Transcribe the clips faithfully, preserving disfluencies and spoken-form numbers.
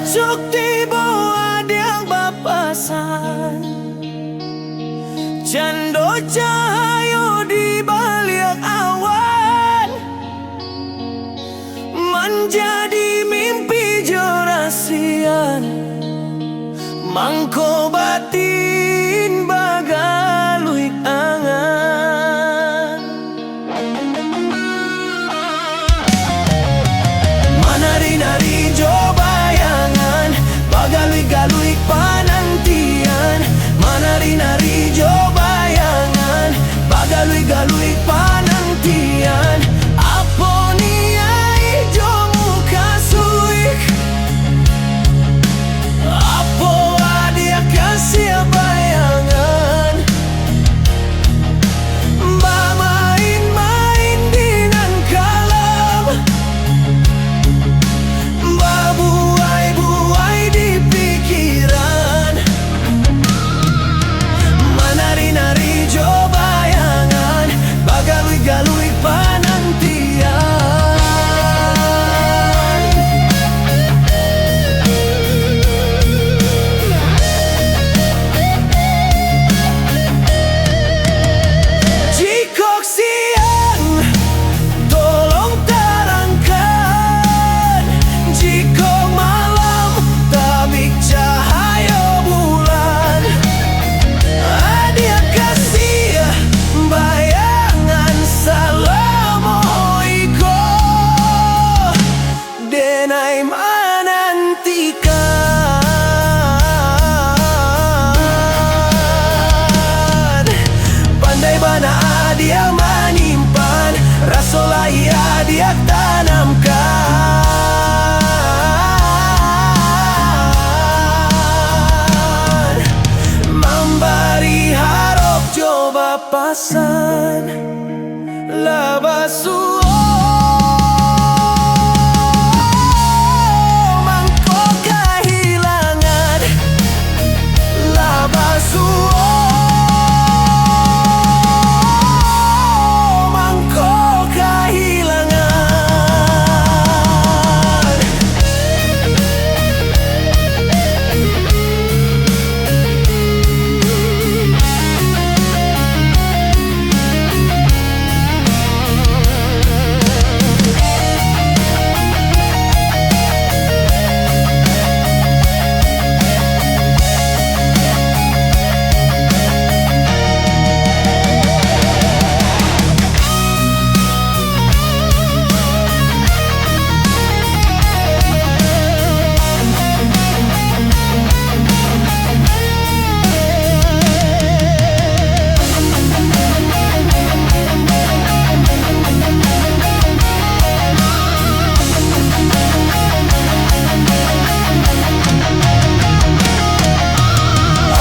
Cok tibo adiak bapasan, cando cahayo di baliak awan, manjadi mimpi jo rasian, mangko batin bagaluik angan. Manari-nari jo bayangan, bagaluik-galuik panantian. Manari-nari jo bayangan, bagaluik-galuik panantian. Apo niaik jo mukasuik? Apo adiak kasiah bayangan? Bamain-main di nan kalam, babuai-buai di pikiran. Manari-nari jo bayangan, bagaluik-galuik panantian. Jikok siang, tolong tarangkan. Jikok malam, tabik cahayo bulan. Adiak kasiah bayangan salamo iko, denai manantikan. Pandai bana adiak manyimpan, raso lai adiak tanamkan. Mambari harok jo bapasan, lah basuo mangko kahilangan. Lah basuo mangko kahilangan.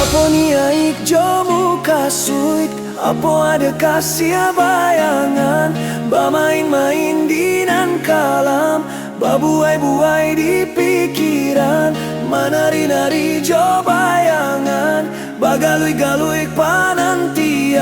Apo niaik jo mukasuik? Apo adiak kasiah bayangan? Bamain-main di nan kalam, babuai-buai di pikiran. Manari-nari jo bayangan, bagaluik-galuik panantian.